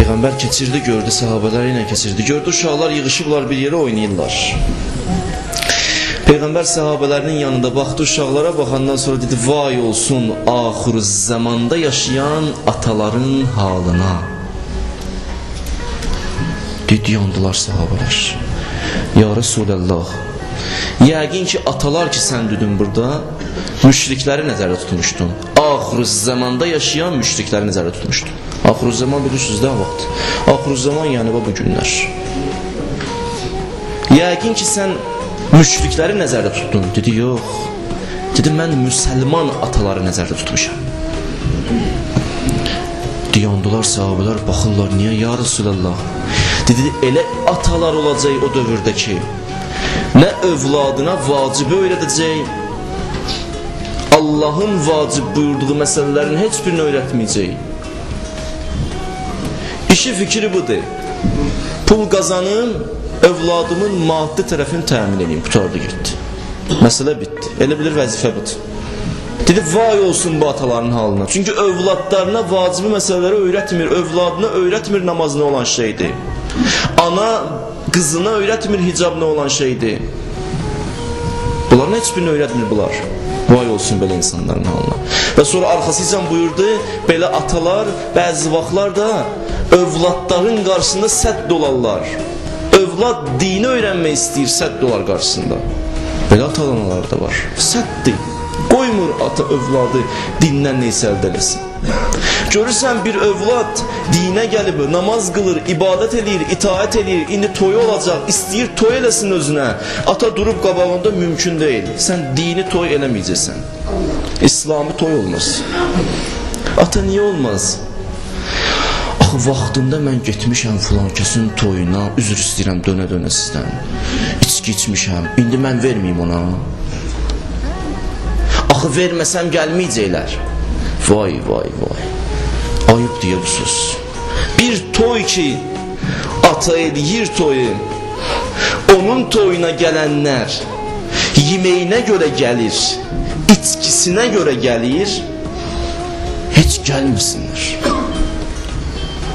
Peyğəmbər keçirdi, gördü, sahabələri ilə keçirdi. Gördü, uşaqlar yığışıblar bir yerə oynayırlar. Peyğəmbər sahabələrinin yanında baxdı, uşaqlara baxandan sonra dedi, vay olsun axır zamanda yaşayan ataların halına. Dedi, yandılar sahabələr. Ya Resulallah, yəqin ki atalar ki sən dedin burada, müşrikləri nəzərdə tutmuşdun. Axır zamanda yaşayan müşrikləri nəzərdə tutmuşdun. Axır zaman bilirsiniz də vaxt. Axır zaman yəni bu günlər. Yəqin ki sən müşrikləri nəzərdə tutdun. Dedi, yox. Dedi, mən müsəlman ataları nəzərdə tutmuşam. Dayandılar sahabələr, baxırlar, niyə ya Resulallah? Dedi, elə atalar olacaq o dövrdə ki, nə övladına vacibi öyrədəcək, Allahın vacib buyurduğu məsələlərin heç birini öyrətməyəcək. İşi fikri budur. Pul qazanım, övladımın maddi tərəfini təmin edeyim. Qutardı getdi. Məsələ bitdi. Elə bilir vəzifə budur. Dedi, vay olsun bu ataların halına. Çünki övladlarına vacibi məsələləri öyrətmir. Övladına öyrətmir namaz nə olan şeydir. Ana qızına öyrətmir hicab nə olan şeydir. Bunların heç birini öyrətmir bunlar. Vay olsun belə insanların halına. Və sonra arxasıca buyurdu, belə atalar bəzi vaxtlar da övladların qarşısında sədd olarlar. Övlad dini öyrənmək istəyir, sədd olar qarşısında. Belə ata-analar da var. Səddir. Qoymur ata övladı dindən neysə əldə eləsin. Görürsən bir övlad dinə gəlib, namaz qılır, ibadət eləyir, itaət eləyir, indi toyu olacaq, istəyir toy eləsin özünə. Ata durub qabağında mümkün deyil. Sən dini toy eləməyəcəksən. İslami toy olmaz. Ata niyə olmaz? Axı vaxtında mən getmişəm filan kəsin toyuna, üzr istəyirəm dönə-dönə sizdən. İçki içmişəm, indi mən verməyim ona. Axı verməsəm gəlməyəcəklər. Vay, vay, vay. Ayıb deyə bu söz. Bir toy ki, ata eləyir toyu, onun toyuna gələnlər yeməyinə görə gəlir, içkisinə görə gəlir, heç gəlməsinlər.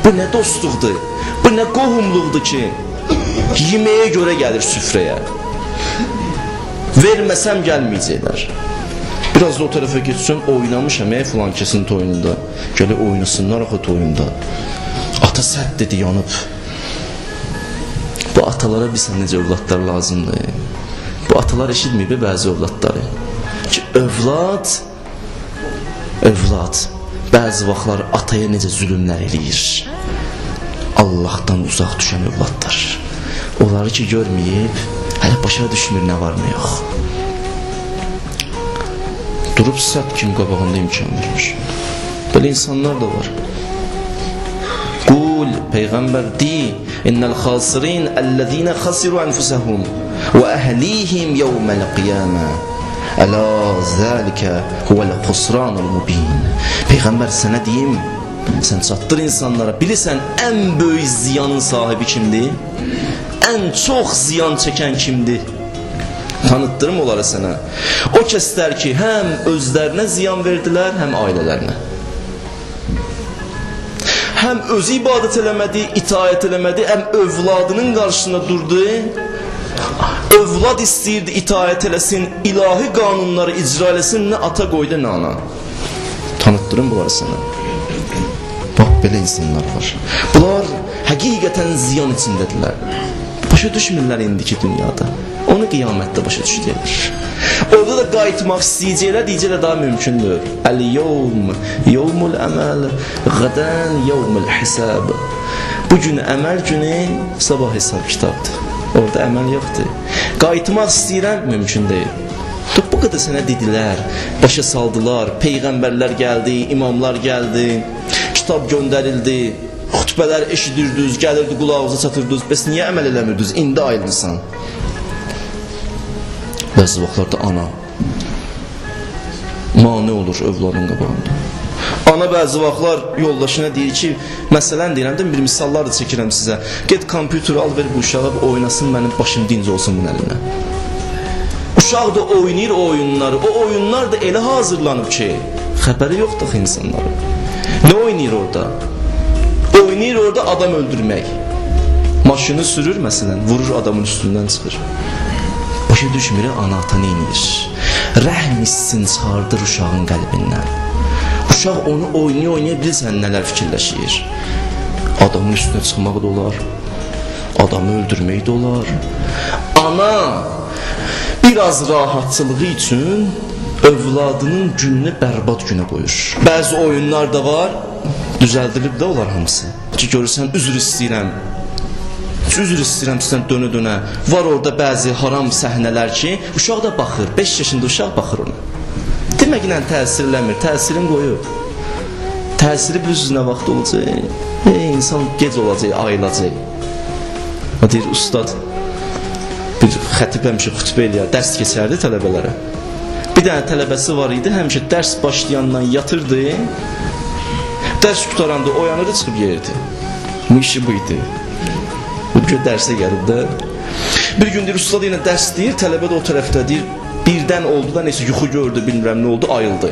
Bu nə dostluqdur, bu nə qohumluqdur ki, yeməyə görə gəlir süfrəyə. Verməsəm gəlməyəcəklər. Biraz da o tərəfə getsin, oynamışam filan kəsin toyunda. Gələ oynasınlar axı toyunda. Ata sədd dedi, yanıb. Bu atalara bilsən necə övladlar lazımdır. Bu atalar eşitməyib bəzi övladları. Ki övlad bəzi vaxtlar ataya necə zülümlər eləyir. Allahdan uzaq düşən övladlar. Onları ki görməyib, hələ başa düşmür nə var nə yox. Durub sədd kimi qabağında imkan vermiş. Belə insanlar da var. Qul, Peyğəmbər de, İnnəl xasirin əl-ləzīnə xasiru ənfusəhum və əhlihim yevməl qiyamə. Əla zəlikə huvəl xusranul mubin. Peyğəmbər sənə deyim, sən çatdır insanlara. Bilirsən ən böyük ziyanın sahibi kimdir? Ən çox ziyan çəkən kimdir? Tanıtdırım onlara sənə. O kəslər ki, həm özlərinə ziyan verdilər, həm ailələrinə. Həm özü ibadət eləmədi, itaət eləmədi, həm övladının qarşısında durdu. Övlad istəyirdi itaət eləsin, ilahi qanunları icra eləsin, nə ata qoydu, nə ana. Tanıtdırım bunları sənə. Bax, belə insanlar var. Bunlar həqiqətən ziyan içindədirlər. Başa düşmürlər indiki dünyada. Onu qiyamətdə başa düşdürlər. Orada da qayıtmaq istəyəcəklər, deyəcəklər daha mümkündür. Əl-yevm, yevmul əməl, qədən yevmul hisab. Bugün əməl günü, sabah hesab kitabdır. Orada əməl yoxdur. Qayıtmaq istəyirəm, mümkün deyil. Bu qədər sənə dedilər, başa saldılar, peyğəmbərlər gəldi, imamlar gəldi, kitab göndərildi, xutbələr eşidirdiniz, gəlirdi qulağınıza çatırdınız. Bəs niyə əməl eləmirdiniz? İndi ayrılsan. Bəzi vaxtlarda ana mane olur övladın qabağında. Ana bəzi vaxtlar yoldaşına deyir ki, məsələn deyirəm də, bir misallar da çəkirəm sizə. Get kompüteri al, ver bu uşağa, oynasın, mənim başım dinc olsun bunun əlinə. Uşaq da oynayır o oyunları. O oyunlar da elə hazırlanıb ki, xəbəri yoxdur axı insanların. Nə oynayır orada? oynayır orada adam öldürmək. Maşını sürür məsələn, vurur adamın üstündən çıxır. Başa düşmür, ana ata neynir? Rəhm hissini çıxardır uşağın qəlbindən. Uşaq onu oynaya-oynaya bilirsən nələr fikirləşir. Adamın üstünə çıxmaq da olar, adamı öldürmək də olar. Ana biraz rahatçılığı üçün övladının gününü bərbad günə qoyur. Bəzi oyunlar da var, düzəldilib də olar hamısı. Ki görürsən, üzr istəyirəm. Üzr istəyirəm sizdən dönə-dönə. Var orada bəzi haram səhnələr ki, uşaq da baxır, 5 yaşında uşaq baxır ona. Deməklə təsirlənmir, təsirin qoyub. Təsiri bilirsiniz nə vaxt olacaq? İnsan gec olacaq, ayılacaq. Deyir, ustad, bir xətib həmişə xütbə eləyər, dərs keçərdi tələbələrə. Bir dənə tələbəsi var idi, həmişə dərs başlayandan yatırdı, dərs qutaranda oyanırdı, çıxıb yerdi. Bu işi bu idi. Bu gün dərsə gəlib də. Bir gün deyir, ustad yenə dərs deyir, tələbə də o tərəfdə deyir, birdən oldu da, neysə yuxu gördü, bilmirəm nə oldu, ayıldı.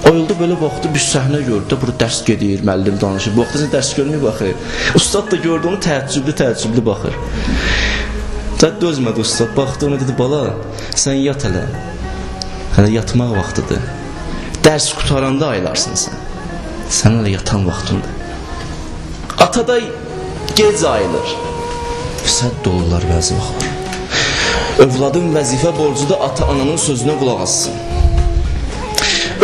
Ayıldı, belə baxdı, bir səhnə gördü də, burada dərs gedir, müəllim danışır. Bu vaxtda dərs görmür, baxır. Ustad da gördü onu, təəccüblü baxır. Dözmədi ustad, baxdı ona, dedi, bala, sən yat hələ. Hələ yatmaq vaxtıdır. Dərs qutaranda ayılarsın sən. Sən hələ yatan vaxtındır. Ata da gec ayılır. Sədd olurlar bəzi vaxtlar. Övladın vəzifə borcudur ata-ananın sözünə qulaq assın.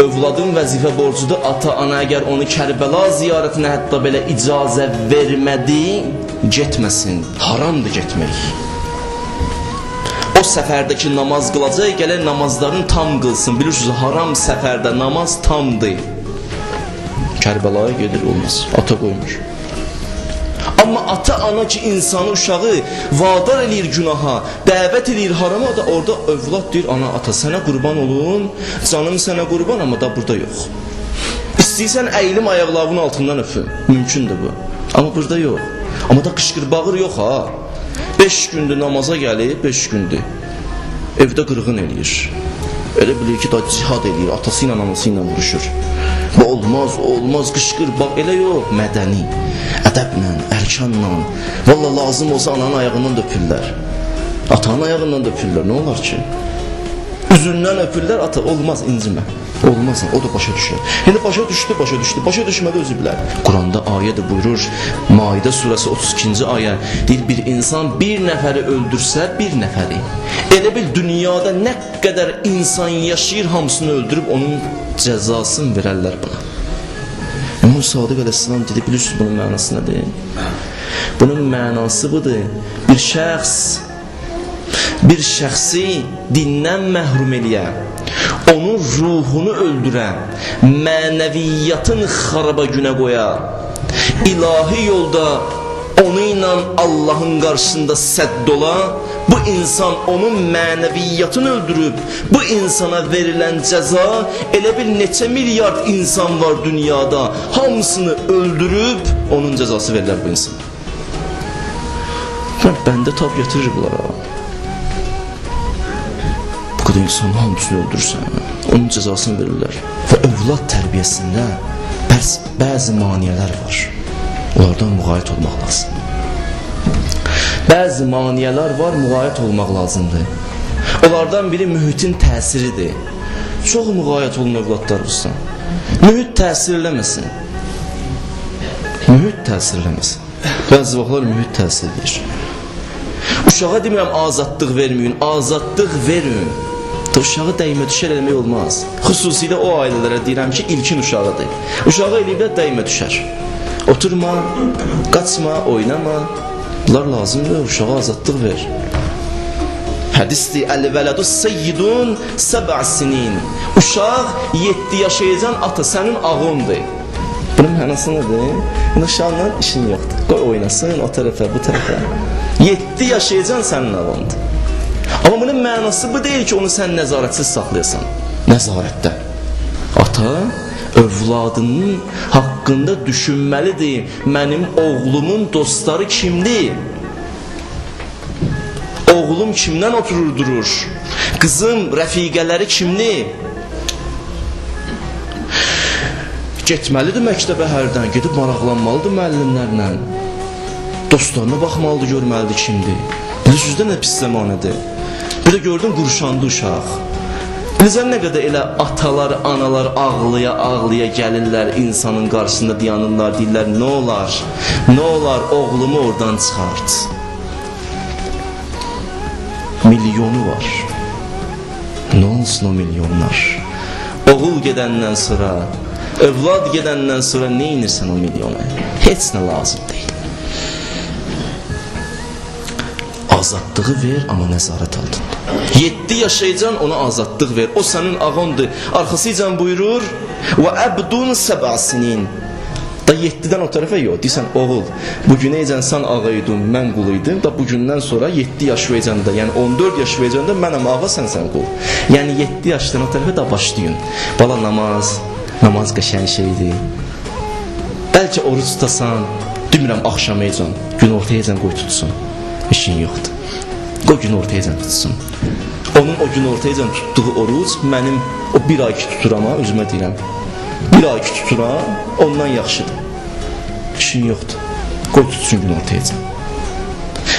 Övladın vəzifə borcudur ata-ana əgər onu Kərbəla ziyarətinə hətta belə icazə vermədi, getməsin. Haramdır getmək. O səfərdəki namaz qılacaq, gəlir namazlarını tam qılsın. Bilirsiniz, haram səfərdə namaz tamdır. Kərbəlaya gedir, olmaz. Ata qoymur. Amma ata-ana ki, insanı, uşağı vadar eləyir günaha, dəvət eləyir harama, da orada övlad deyir, ana, ata, sənə qurban olun, canım sənə qurban, amma da burada yox. İstəyirsən, əyilim ayaqlarının altından öpün. Mümkündür bu. Amma burada yox. Amma da qışqır bağır yox ha. 5 gündür namaza gəlib, 5 gündür. Evdə qırğın eləyir. Elə bilir ki, da cihad eləyir, atası ilə, anası ilə vuruşur. Bu olmaz, olmaz, qışqır, bax, elə yox. Mədəni, ədəblə, ərkanla. Valla lazım olsa ananın ayağından da öpürlər. Atanın ayağından da öpürlər, nə olar ki? Üzündən öpürlər, ata, olmaz, incimə. Olmaz, o da başa düşər. İndi başa düşdü, başa düşdü, başa düşmədi özü bilər. Quranda ayə də buyurur, Maidə surəsi 32-ci ayə, deyir, bir insan bir nəfəri öldürsə, bir nəfəri. Elə bil dünyada nə qədər insan yaşayır, hamısını öldürüb onun cəzasını verərlər buna. İmam Sadiq əleyhissalam dedi, bilirsiniz bunun mənası nədir? Bunun mənası budur. Bir şəxs, bir şəxsi dindən məhrum eləyə, onun ruhunu öldürə, mənəviyyatın xaraba günə qoya, ilahi yolda onu ilə Allahın qarşısında sədd ola, bu insan onun mənəviyyatını öldürüb, bu insana verilən cəza, elə bil neçə milyard insan var dünyada, hamısını öldürüb, onun cəzası verilər bu insan. Bəndə tab gətirir bunlara. Bu qədər insanın hamısını öldürürsən, onun cəzasını verirlər. Və övlad tərbiyəsində bəzi maniyələr var. Onlardan müğayət olmaq lazımdır. Bəzi maniyələr var, müğayət olmaq lazımdır. Onlardan biri mühitin təsiridir. Çox müğayət olun övladlarınızdan. Mühit təsir eləməsin. Mühit təsir eləməsin. Bəzi vaxtlar mühit təsir edir. Uşağa demirəm azadlıq verməyin, azadlıq verin. Uşağı dəymə düşər eləmək olmaz. Xüsusilə o ailələrə deyirəm ki, ilkin uşağıdır. Uşağı eləyiblər dəymə düşər. Oturma, qaçma, oynama. Bunlar lazımdır, uşağa azadlıq ver. Hədisdir, əl-vələdu seyyidun səbə sinin. Uşaq 7 yaşayacan ata sənin ağındır. Bunun mənası nədir? Yəni, uşaqla işin yoxdur. Qoy oynasın o tərəfə, bu tərəfə. 7 yaşayacan sənin ağındır. Amma bunun mənası bu deyil ki, onu sən nəzarətsiz saxlayasan. Nəzarətdə. Ata övladının haqqında düşünməlidir. Mənim oğlumun dostları kimdir? Oğlum kimdən oturur durur? Qızım, rəfiqələri kimdir? Getməlidir məktəbə hərdən, gedib maraqlanmalıdır müəllimlərlə. Dostlarına baxmalıdır, görməlidir kimdir. Bilirsiniz də nə pis zəmanədir. Bir də gördüm qurşandı uşaq. Bilirsən nə qədər elə atalar, analar ağlaya-ağlaya gəlirlər insanın qarşısında dayanırlar, deyirlər nə olar, nə olar oğlumu oradan çıxart. Milyonu var. Nə olsun o milyonlar? Oğul gedəndən sonra, övlad gedəndən sonra nə inirsən o milyona? Heç nə lazım deyil. Azadlığı ver, amma nəzarət altında. 7 yaşayacan ona azadlıq ver. O sənin ağandır. Arxasıcan buyurur: "Və əbdun səb'a sinin." Da 7-dən o tərəfə yox. Deyirsən, oğul, bugünəyəcən sən ağa idin, mən qul idim. Da bugündən sonra 7 yaş verəcən də, yəni 14 yaş verəcən də mənəm ağa, sənsən qul. Yəni 7 yaşdan o tərəfə də başlayın. Bala namaz, namaz qəşəng şeydir. Bəlkə oruc tutasan, demirəm axşamayacan, günortayacan qoy tutsun. İşin yoxdur. Qoy günortayacan tutsun. Onun o günortayacan tutduğu oruc mənim o bir ay ki tuturam, ha, özümə deyirəm. Bir ay ki tuturam, ondan yaxşıdır. İşin yoxdur. Qoy tutsun günortayacan.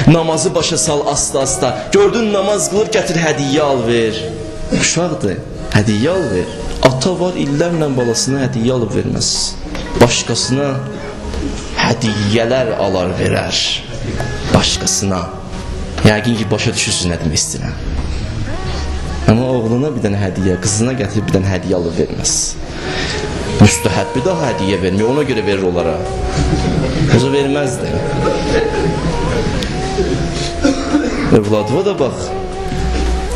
Namazı başa sal asta-asta. Gördün namaz qılır, gətir hədiyyə al ver. Uşaqdır, hədiyyə al ver. Ata var illərlə balasına hədiyyə alıb verməz. Başqasına hədiyyələr alar verər. Başqasına. Yəqin ki, başa düşürsünüz nə demək istəyirəm. Amma oğluna bir dənə hədiyyə, qızına gətirib bir dənə hədiyyə alıb verməz. Müstəhəbbi daha hədiyyə vermiyor, ona görə verir onlara. Özü verməzdi. Övladıma da bax.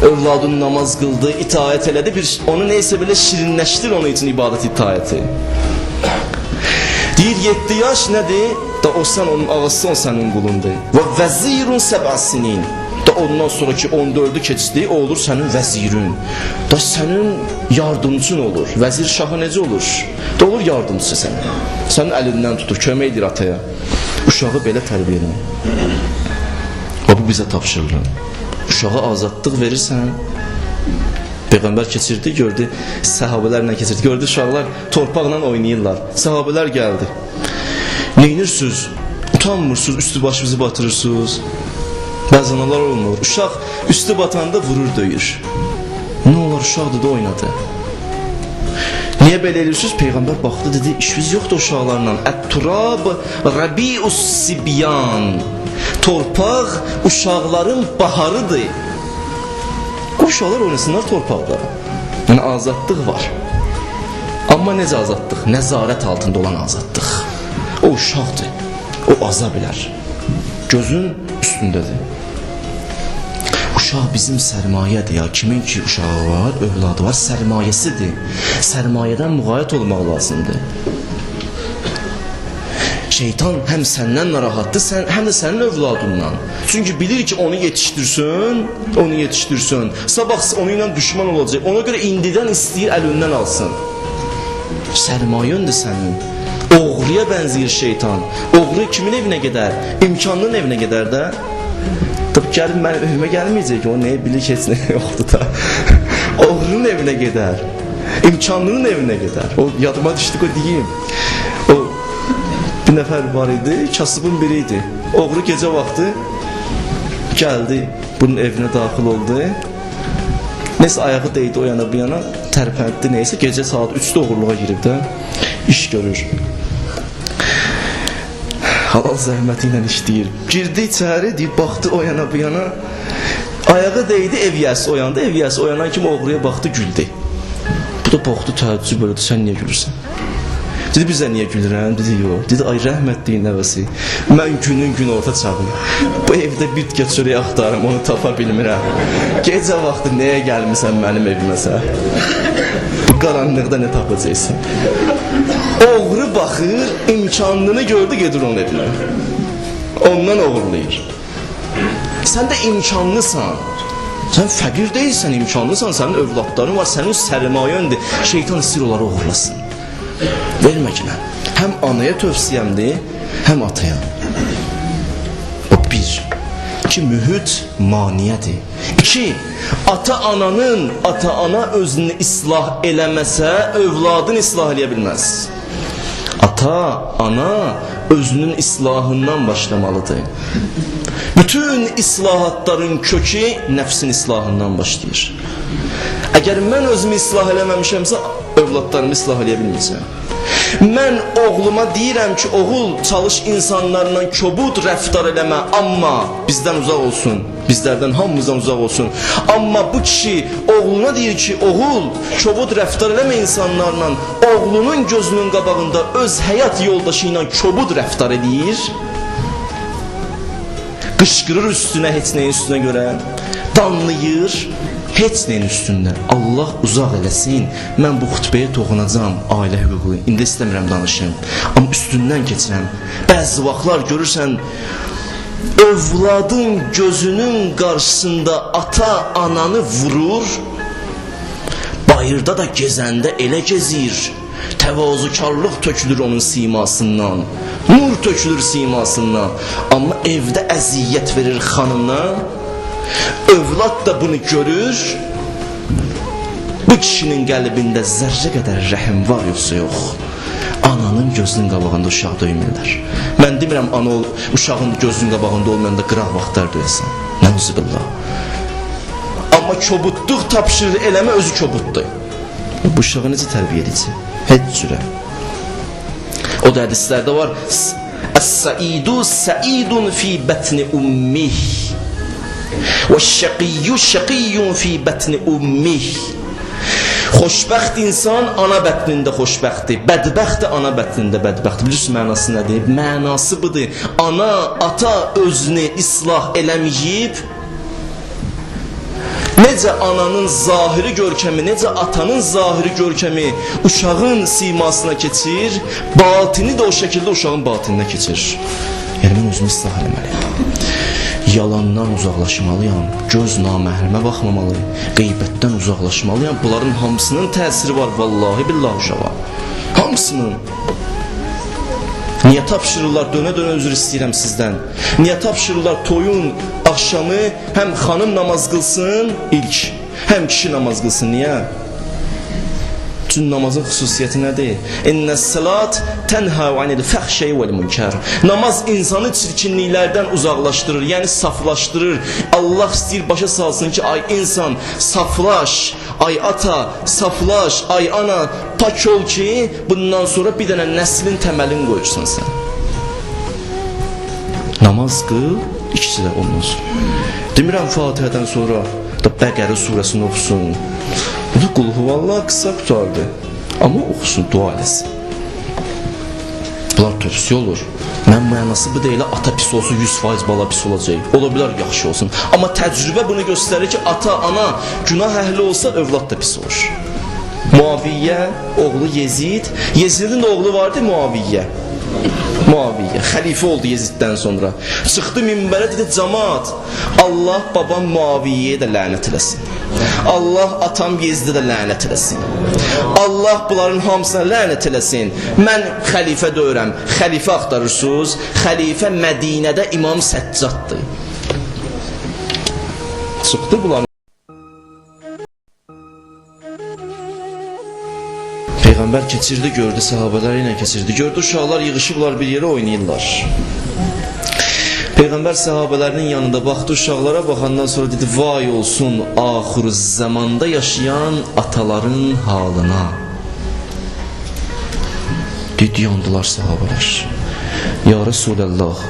Övladın namaz qıldı, itaət elədi, bir, onu neysə belə şirinləşdir onun üçün ibadət itaəti. Deyir 7 yaş nədir? Da o sən onun ağası, o sənin qulundur. Və vəzirun səb'a sinin. Da ondan sonraki 14-ü keçdi, o olur sənin vəzirin. Da sənin yardımcın olur. Vəzir şahı necə olur? Da olur yardımcısı sənin. Sənin əlindən tutur, kömək edir ataya. Uşağı belə tərbiyə edir. Və bu bizə tapşırılır. Uşağa azadlıq verirsən. Peyğəmbər keçirdi, gördü, səhabələrlə keçirdi. Gördü uşaqlar torpaqla oynayırlar. Səhabələr gəldi. Neynirsiniz? Utanmırsınız, üstü başınızı batırırsınız. Bəzi analar olmur. Uşaq üstü batanda vurur, döyür. Nə olar, uşaqdır da oynadı. Niyə belə edirsiniz? Peyğəmbər baxdı, dedi, işimiz yoxdur uşaqlarla. Ət-turab rabi'us sibyan. Torpaq uşaqların baharıdır. Qoy uşaqlar oynasınlar torpaqda. Yəni azadlıq var. Amma necə azadlıq? Nəzarət altında olan azadlıq. O uşaqdır. O aza bilər. Gözün üstündədir. Uşaq bizim sərmayədir ya. Kimin ki uşağı var, övladı var, sərmayəsidir. Sərmayədən müğayət olmaq lazımdır. Şeytan həm səndən narahatdır, həm də sənin övladından. Çünki bilir ki, onu yetişdirsin, onu yetişdirsin. Sabah onunla düşman olacaq. Ona görə indidən istəyir əlindən alsın. Sərmayəndir sənin. Oğruya bənzəyir şeytan. Oğru kimin evinə gedər? İmkanlının evinə gedər də. Tabii gəlib mənim evimə gəlməyəcək ki, o nəyə bilir ki, heç nə yoxdur da. Oğrunun evinə gedər. İmkanlının evinə gedər. O yadıma düşdü, o deyim. O bir nəfər var idi, kasıbın biri idi. Oğru gecə vaxtı gəldi, bunun evinə daxil oldu. Neysə ayağı dəydi o yana bu yana, tərpəntdi neysə. Gecə saat 3-də oğurluğa girib də iş görür. Halal zəhməti ilə işləyir. Girdi içəri, deyib, baxdı o yana bu yana. Ayağı dəydi, ev yiyəsi oyandı. Ev yiyəsi oyanan kimi oğruya baxdı, güldü. Bu da baxdı, təəccüb elədi, sən niyə gülürsən? Dedi, bizə niyə gülürəm? Dedi, yox. Dedi, ay rəhmətliyin nəvəsi, mən günün gün orta çağı. Bu evdə bir tikə çörək axtarım, onu tapa bilmirəm. Gecə vaxtı nəyə gəlmirsən mənim evimə sən? Bu qaranlıqda nə tapacaqsan? Oğru baxır, imkanını gördü, gedir onun evinə. Ondan oğurlayır. Sən də imkanlısan. Sən fəqir deyilsən, imkanlısan, sənin övladların var, sənin sərmayəndir. Şeytan istəyir onları oğurlasın. Vermə ki, mən. Həm anaya tövsiyəmdir, həm ataya. O bir. İki, mühit maniyyədir. İki, ata-ana özünü islah eləməsə, övladını islah eləyə bilməz. Ata, ana özünün islahından başlamalıdır. Bütün islahatların kökü nəfsin islahından başlayır. Əgər mən özümü islah eləməmişəmsə, övladlarımı islah eləyə bilməyəcəm. Mən oğluma deyirəm ki, oğul çalış insanlarla kobud rəftar eləmə, amma bizdən uzaq olsun, bizlərdən hamımızdan uzaq olsun. Amma bu kişi oğluna deyir ki, oğul kobud rəftar eləmə insanlarla, oğlunun gözünün qabağında öz həyat yoldaşı ilə kobud rəftar edir, qışqırır üstünə heç nəyin üstünə görə, danlayır. Heç nəyin üstündə. Allah uzaq eləsin. Mən bu xutbəyə toxunacağam, ailə hüququ. İndi istəmirəm danışım. Amma üstündən keçirəm. Bəzi vaxtlar görürsən, övladın gözünün qarşısında ata ananı vurur. Bayırda da gezəndə elə gezir. Təvazökarlıq tökülür onun simasından. Nur tökülür simasından. Amma evdə əziyyət verir xanımına. Övlad da bunu görür. Bu kişinin qəlbində zərrə qədər rəhim var yoxsa yox. Ananın gözünün qabağında uşaq döymürlər. Mən demirəm ana uşağın gözünün qabağında olmayanda qıraq vaxtlar döyəsən. Nəuzubillah. Amma kobudluq tapşırır eləmə, özü kobuddur. Bu uşağı necə tərbiyə edəcək? Heç cürə. O da hədislərdə var. Əs-saidu saidun fi bətni ummih. وَالشَّقِيُّ شَقِيٌّ فِي بَطْنِ أُمِّهِ. Xoşbəxt insan ana bətnində xoşbəxtdir, bədbəxt də ana bətnində bədbəxtdir. Bilirsiniz mənası nədir? Mənası budur. Ana, ata özünü islah eləməyib, necə ananın zahiri görkəmi, necə atanın zahiri görkəmi uşağın simasına keçir, batini də o şəkildə uşağın batininə keçir. Yəni mən özümü islah eləməliyəm. Yalandan uzaqlaşmalıyam, göz naməhrəmə baxmamalıyam, qeybətdən uzaqlaşmalıyam. Bunların hamısının təsiri var, vallahi billahi uşağa. Hamısının. Niyə tapşırırlar, dönə-dönə üzr istəyirəm sizdən. Niyə tapşırırlar toyun axşamı həm xanım namaz qılsın ilk, həm kişi namaz qılsın, niyə? Çünki namazın xüsusiyyəti nədir? İnnəs-salat tənhə anil fəhşəyi vəl-münkər. Namaz insanı çirkinliklərdən uzaqlaşdırır, yəni saflaşdırır. Allah istəyir başa salsın ki, ay insan saflaş, ay ata saflaş, ay ana pak ol ki, bundan sonra bir dənə nəslin təməlini qoyursan sən. Namaz qıl, ikisi də ondan sonra. Demirəm Fatihədən sonra da Bəqərə surəsini oxusun. Bu qulhuvallah qısa qurtardı. Amma oxusun, dua eləsin. Bunlar tövsiyə olur. Mən mənası bu deyil, ata pis olsun, 100% bala pis olacaq. Ola bilər yaxşı olsun. Amma təcrübə bunu göstərir ki, ata, ana günah əhli olsa, övlad da pis olur. Muaviyyə, oğlu Yezid. Yezidin də oğlu vardı, Muaviyyə. Muaviyyə, xəlifə oldu Yeziddən sonra. Çıxdı minbərə, dedi, camaat, Allah babam Muaviyyəyə də lənət eləsin. Allah atam Yezidə də lənət eləsin. Allah bunların hamısına lənət eləsin. Mən xəlifə deyirəm, xəlifə axtarırsınız. Xəlifə Mədinədə İmam Səccaddır. Çıxdı bunların. Peyğəmbər keçirdi, gördü, sahabələri ilə keçirdi. Gördü, uşaqlar yığışıblar bir yerə oynayırlar. Peyğəmbər sahabələrinin yanında baxdı, uşaqlara baxandan sonra dedi, vay olsun axır zamanda yaşayan ataların halına. Dedi, yandılar sahabələr. Ya Resulallah,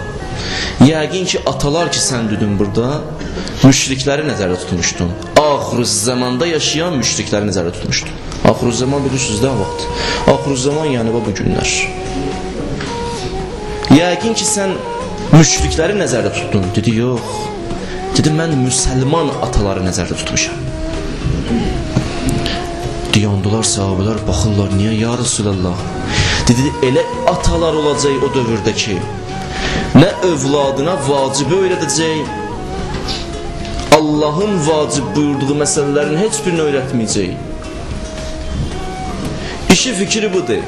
yəqin ki, atalar ki, sən dedin burada, müşrikləri nəzərdə tutmuşdun. Axır zamanda yaşayan müşrikləri nəzərdə tutmuşdun. Axır zaman bilirsiniz də vaxt. Axır zaman yəni bu günlər. Yəqin ki, sən müşrikləri nəzərdə tutdun. Dedi, yox. Dedi, mən müsəlman ataları nəzərdə tutmuşam. Dayandılar sahabələr, baxırlar, niyə ya Resulallah? Dedi, elə atalar olacaq o dövrdə ki, nə övladına vacibi öyrədəcək, Allahın vacib buyurduğu məsələlərin heç birini öyrətməyəcək. İşi fikri budur.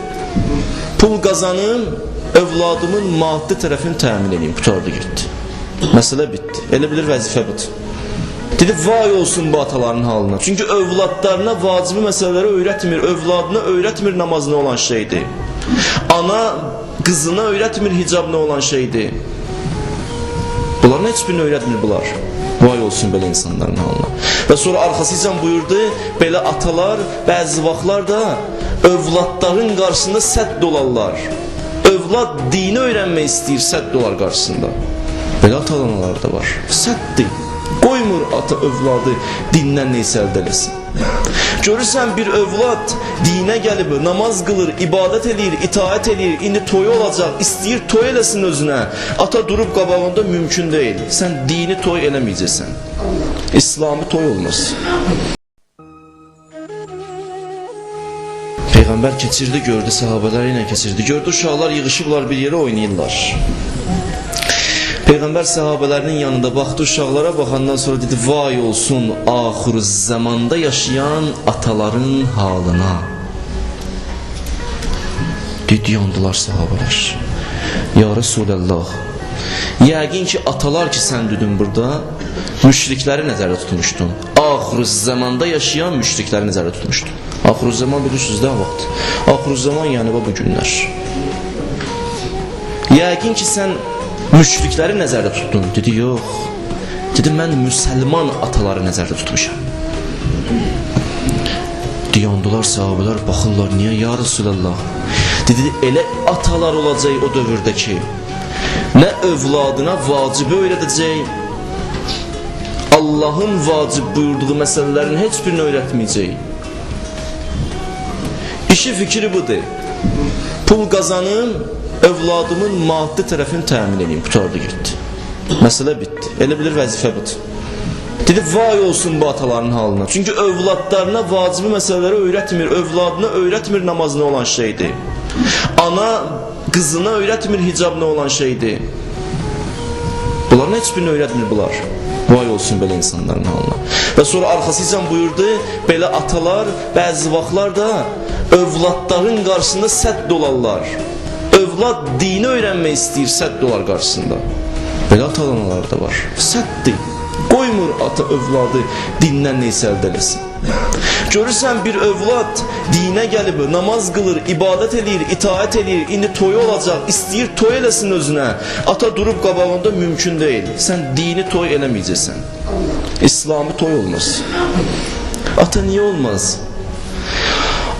Pul qazanım, övladımın maddi tərəfini təmin edeyim. Qurtardı getdi. Məsələ bitdi. Elə bilir vəzifə budur. Dedi, vay olsun bu ataların halına. Çünki övladlarına vacibi məsələləri öyrətmir. Övladına öyrətmir namaz nə olan şeydir. Ana qızına öyrətmir hicab nə olan şeydir. Bunların heç birini öyrətmir bunlar. Vay olsun belə insanların halına. Və sonra arxasıca buyurdu, belə atalar bəzi vaxtlar da övladların qarşısında sədd olarlar. Övlad dini öyrənmək istəyir, sədd olar qarşısında. Belə ata-analar da var. Səddir. Qoymur ata övladı dindən neysə əldə eləsin. Görürsən bir övlad dinə gəlib, namaz qılır, ibadət eləyir, itaət eləyir, indi toyu olacaq, istəyir toy eləsin özünə. Ata durub qabağında mümkün deyil. Sən dini toy eləməyəcəksən. İslami toy olmaz. Peyğəmbər keçirdi, gördü, sahabələri ilə keçirdi. Gördü, uşaqlar yığışıblar bir yerə oynayırlar. Peyğəmbər sahabələrinin yanında baxdı, uşaqlara baxandan sonra dedi, vay olsun axır zamanda yaşayan ataların halına. Dedi, yandılar sahabələr. Ya Resulallah, yəqin ki atalar ki sən dedin burada, müşrikləri nəzərdə tutmuşdun. Axır zamanda yaşayan müşrikləri nəzərdə tutmuşdun. Axır zaman bilirsiniz də vaxt. Axır zaman yəni bu günlər. Yəqin ki sən müşrikləri nəzərdə tutdun. Dedi, yox. Dedi, mən müsəlman ataları nəzərdə tutmuşam. Dayandılar sahabələr, baxırlar, niyə ya Resulallah? Dedi, elə atalar olacaq o dövrdə ki, nə övladına vacibi öyrədəcək, Allahın vacib buyurduğu məsələlərin heç birini öyrətməyəcək. İşi fikri budur. Pul qazanım, övladımın maddi tərəfini təmin edeyim. Qutardı getdi. Məsələ bitdi. Elə bilir vəzifə budur. Dedi, vay olsun bu ataların halına. Çünki övladlarına vacibi məsələləri öyrətmir. Övladına öyrətmir namaz nə olan şeydir. Ana qızına öyrətmir hicab nə olan şeydir. Bunların heç birini öyrətmir bunlar. Vay olsun belə insanların halına. Və sonra arxasıca buyurdu, belə atalar bəzi vaxtlar da övladların qarşısında sədd olarlar. Övlad dini öyrənmək istəyir, sədd olar qarşısında. Belə ata-analar da var. Səddir. Qoymur ata övladı dindən neysə əldə eləsin. Görürsən bir övlad dinə gəlib, namaz qılır, ibadət eləyir, itaət eləyir, indi toyu olacaq, istəyir toy eləsin özünə. Ata durub qabağında mümkün deyil. Sən dini toy eləməyəcəksən. İslami toy olmaz. Ata niyə olmaz?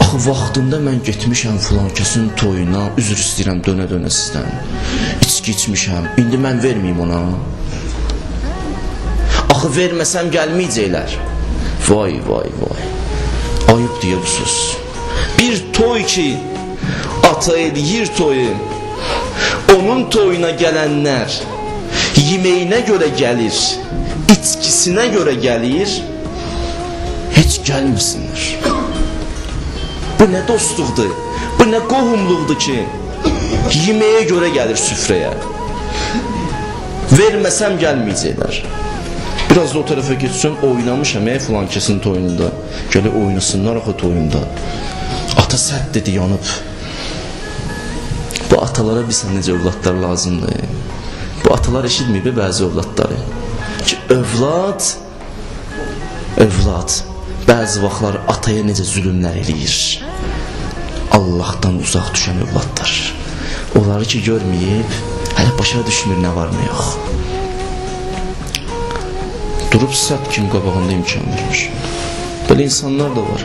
Axı vaxtında mən getmişəm filan kəsin toyuna, üzr istəyirəm dönə-dönə sizdən. İçki içmişəm, indi mən verməyim ona. Axı verməsəm gəlməyəcəklər. Vay, vay, vay. Ayıb deyə bu söz. Bir toy ki, ata eləyir toyu, onun toyuna gələnlər yeməyinə görə gəlir, içkisinə görə gəlir, heç gəlməsinlər. Bu nə dostluqdur, bu nə qohumluqdur ki, yeməyə görə gəlir süfrəyə. Verməsəm gəlməyəcəklər. Biraz da o tərəfə getsən, oynamışam filan kəsin toyunda. Gələ oynasınlar axı toyunda. Ata sədd dedi, yanıb. Bu atalara bilsən necə övladlar lazımdır. Bu atalar eşitməyib bəzi övladları. Ki övlad bəzi vaxtlar ataya necə zülümlər eləyir. Allahdan uzaq düşən övladlar. Onları ki görməyib, hələ başa düşmür nə var nə yox. Durub sədd kimi qabağında imkan vermiş. Belə insanlar da var.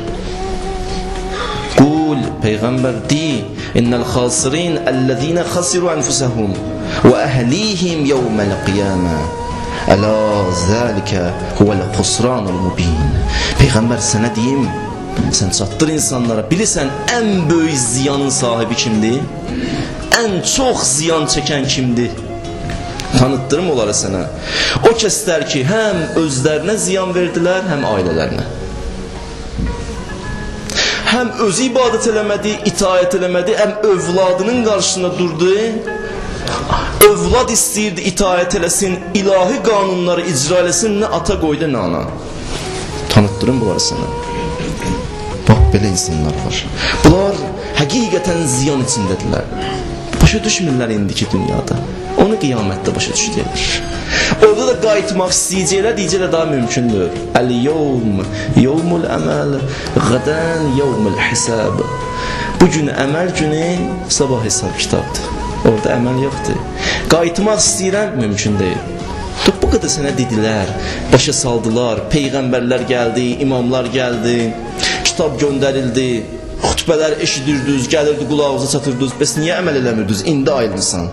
Qul, Peyğəmbər di, innəl xasirin əl-ləzīnə xasiru ənfusəhum və əhlihim yevməl qiyamə. Əla zəlikə huvəl xusranul mubin. Peyğəmbər sənə deyim, sən çatdır insanlara. Bilirsən ən böyük ziyanın sahibi kimdir? Ən çox ziyan çəkən kimdir? Tanıtdırım onları sənə. O kəslər ki, həm özlərinə ziyan verdilər, həm ailələrinə. Həm özü ibadət eləmədi, itaət eləmədi, həm övladının qarşısında durdu. Övlad istəyirdi itaət eləsin, ilahi qanunları icra eləsin, nə ata qoydu, nə ana. Tanıtdırım bunları sənə. Bax, belə insanlar var. Bunlar həqiqətən ziyan içindədirlər. Başa düşmürlər indiki dünyada. Onu qiyamətdə başa düşdürlər. Orada da qayıtmaq istəyəcəklər, deyəcəklər daha mümkündür. Əl-yevm, yevmul əməl, qədən yevmul hisab. Bu gün əməl günü, sabah hesab kitabdır. Orada əməl yoxdur. Qayıtmaq istəyirəm, mümkün deyil. Bu qədər sənə dedilər, başa saldılar, peyğəmbərlər gəldi, imamlar gəldi, kitab göndərildi, xütbələr eşidirdiniz, gəlirdi qulağınıza çatırdınız. Bəs niyə əməl eləmirdiniz? İndi ayılmısan.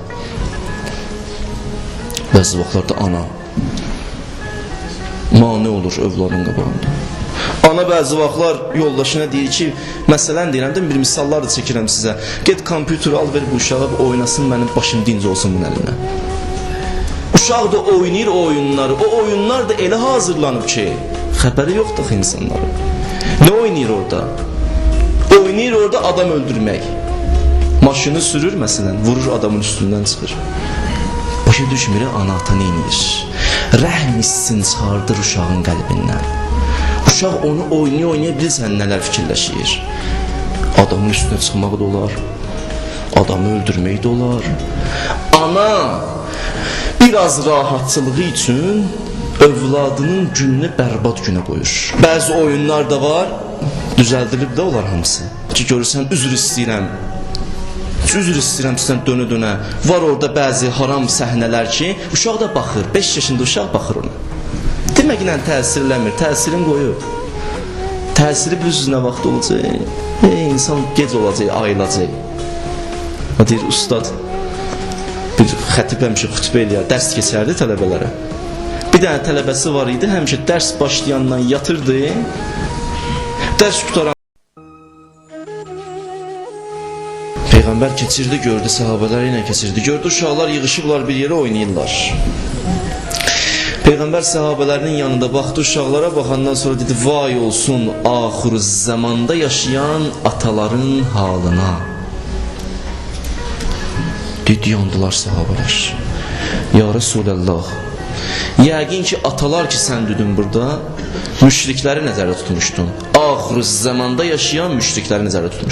Bəzi vaxtlarda ana mane olur övladın qabağında. Ana bəzi vaxtlar yoldaşına deyir ki, məsələn deyirəm, bir misallar da çəkirəm sizə. Get kompüteri al, ver bu uşağa, oynasın, mənim başım dinc olsun bunun əlinə. Uşaq da oynayır o oyunları. O oyunlar da elə hazırlanıb ki, xəbəri yoxdur axı insanların. Nə oynayır orada? Oynayır orada adam öldürmək. Maşını sürür məsələn, vurur adamın üstündən çıxır. Başa düşmür ana ata nə edir? Rəhm hissini çıxardır uşağın qəlbindən. Uşaq onu oynaya-oynaya bilirsən nələr fikirləşir. Adamın üstünə çıxmaq da olar, adamı öldürmək də olar. Ana biraz rahatçılığı üçün övladının gününü bərbad günə qoyur. Bəzi oyunlar da var, düzəldilib də olar hamısı. Ki görürsən, üzr istəyirəm. Üzr istəyirəm sizdən dönə-dönə. Var orada bəzi haram səhnələr ki, uşaq da baxır, 5 yaşında uşaq baxır ona. Deməklə təsirləmir, təsirin qoyub. Təsiri bilirsiniz nə vaxt olacaq? İnsan gec olacaq, ayılacaq. O deyir, ustad, bir xətib həmişə xütbə eləyər, dərs keçərdi tələbələrə. Bir dənə tələbəsi var idi, həmişə dərs başlayandan yatırdı, dərs qutaran. Peyğəmbər keçirdi, gördü, səhabələri ilə keçirdi. Gördü, uşaqlar yığışıblar bir yerə oynayırlar. Peyğəmbər səhabələrinin yanında baxdı, uşaqlara baxandan sonra dedi, vay olsun axır zamanda yaşayan ataların halına. Dedi, yandılar səhabələr. Ya Resulallah, yəqin ki, atalar ki, sən dedin burada, müşrikləri nəzərdə tutmuşdun. Axır zamanda yaşayan müşrikləri nəzərdə tutmuşdun.